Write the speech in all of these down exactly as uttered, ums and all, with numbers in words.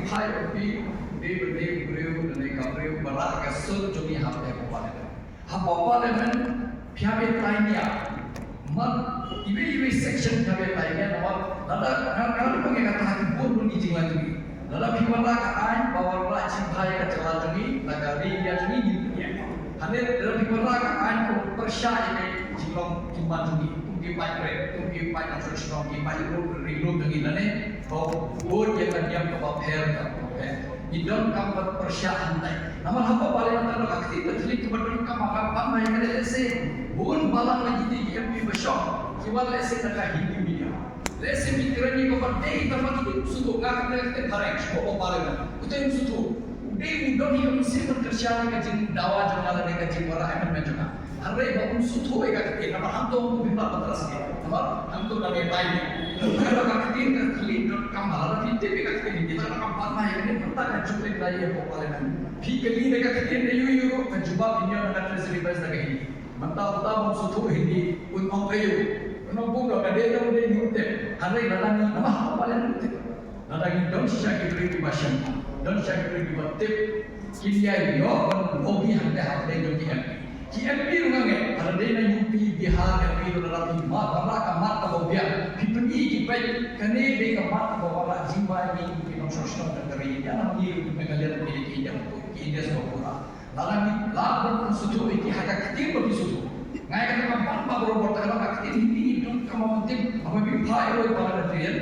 Hai, phi, phi, phi, briew, ne ka briew, ba rah ka sur jong ngi hapdeng ka parliament. Hapdeng parliament, phi hap ïa tai nia. Mat, iwei, iwei section phi hap ïa tai nia, namar, lada, nga, nga, nga, nga kata ha ki bun, bun ki jingla jong ngi. Lada phi wanrah ka aiñ, ba wanrah jingphai ka jylla jong ngi, na ka ri India jong ngi, ngin ïa. Hangne, lada phi wanrah ka aiñ, ko pyrshah ïa ka jinglong, jingman jong ngi, kum ki paid rit, kum ki paid nongshong shnong, ki paid rit, rit, rit jong ngi, lane, Ko bun ïa ka niam kaba pher kaba pher. Ngi donkam ban pyrshah hangtai. Namar haba parliament ka ktien ka thylliej kaba donkam ha ka ban ma ïa ka lehse. Bun balang na kiti ki M P ba shong. Ki wan lehse na ka Hindi medium. Lehse phi kren ïa kaba dei tang ba kiti u sngewthuh, nga kren ka ktien phareng sha ka parliament. U dei u sngewthuh. U dei u don ïa u mynsiem ban kyrshan ïa ka jingdawa jong nga lane ka jingwanrah amendment jong nga. Hynrei ba um sngewthuh ïa ka ktien, namar hangto um bym lah ban trust ïa. Namar hangto ka dei bai ïa. Namar ka ktien ka thylliej donkam ba lada phi tip ïa ka ktien Hindi, lada ka ban ïa ka ktien, mynta ka juk leit ïa ka parliament. Phi kylli da ka ktien aïu aïu ruh, ka jubab phin ïoh na ka treasury bills da ka Hindi. Mynta uta um sngewthuh Hindi, un ong aïu. Un ong bun ruh ka dei da u dei u tip. Hynrei lada ngi namar ha parliament tip. Lada ngi don shisha ki briew kiba sngewthuh, don shisha ki briew kiba tip, kin ïa ïoh ban lobby hangta hapdeng jong ki M P. Ki M P ruh nga ngeit, lada dei na U P, Bihar, M P ruh lada phi mad, wanrah ka mat kaba biang, phi pyni ki paid, kane dei ka mat kaba wanrah jingma ïa ngi ki nongshong shnong jong ka ri. Ïa na ngi ruh ki Meghalaya, ki dei ki India, ki India sha pura. Lada ngi lah ban pynsngewthuh ïa ki ha ka ktien ba ki sngewthuh. Nga ïa kata ka ban ba barabor, kata ka ktien Hindi ngi donkam ban tip, haba phi phai ïa u parliamentarian.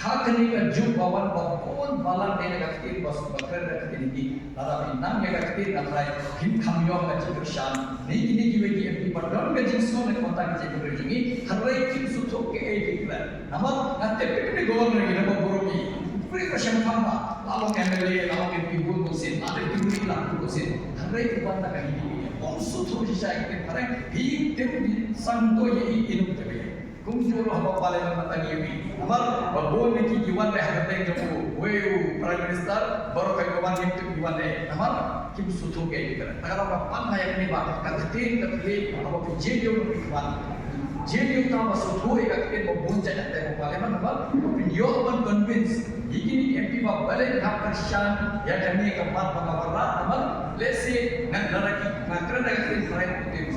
Ha kane ka juk ba wan ba bun balang dei na ka ktien ba, ba kren da ka ktien Hindi. Lada phi nang ïa ka ktien nga tharai phin kham ïoh ka jingkyrshan. Ngi kine kiwei ki M P ba don ka jingsngew na ka bynta ki jaitbynriew jong ngi. Hynrei kim sngewthuh kaei ki kren. Namar nga tip phi kane governor ngi naba burom ïa u. Phi ka shemphang ba la long M L A, la long M P bun bun sien, la dei ki ri la bun bun sien. Hynrei u wan da ka Hindi. Ym sngewthuh shisha ïa ka ktien phareng. Phi tip ki sngewthuh ïa i, i nongtip ïa. Kumjuh ruh haba parliament mynta ngi ïohi. Namar ba bun na ki ki wan leh ha ka teng jong u, uwei u Prime Minister, baroh ki wan ngim tip ki wan leh. Namar kim sngewthuh kaei ki kren. Te ka long ka ban ma ïa kane ba ka ktien ka thylliej, haba phi jin ïoh phi wan. Jin ïoh tang ba sngewthuh ïa ka ktien ba bun jait ha teng parliament, namar ba phin ïoh ban convince ïa kine ki M P ba balei hap kyrshan ïa kane ka mat ba nga wanrah, namar lehse ngan lada ki, nga kren da ka ktien phareng, u tip.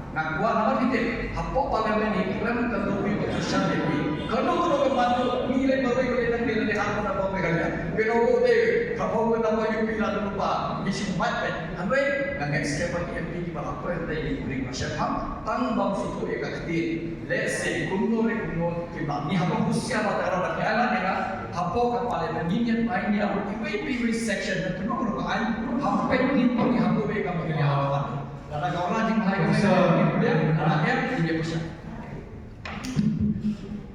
Nga kwah namar phi tip, hapoh parliament ngi khlem ka lobby ba kyrshan ïa phi. Kano kano ka mat ruh ngi leit marwei, ka leit tang, ka leit ar naba Meghalaya. Kano ruh te, hapoh ka naba U P la dei ba ngi shim mat peit. Hynrei nga ngeit skhem ba ki M P kiba la poi hynrei ngi bring ba shyrkhei tang bym sngewthuh ïa ka ktien. Lehse kumno re kumno ki ba ngi haba husiar ba tara ba ki ai lad ïa nga hapoh ka parliament, ngi ngeit ba ngi ïa iwei pa iwei section na kano kano ka aiñ, haba peit ngi peit ngi haba peit ka Meghalaya. Lada ka wanrah jingbha ïa ka Meghalaya, lada ka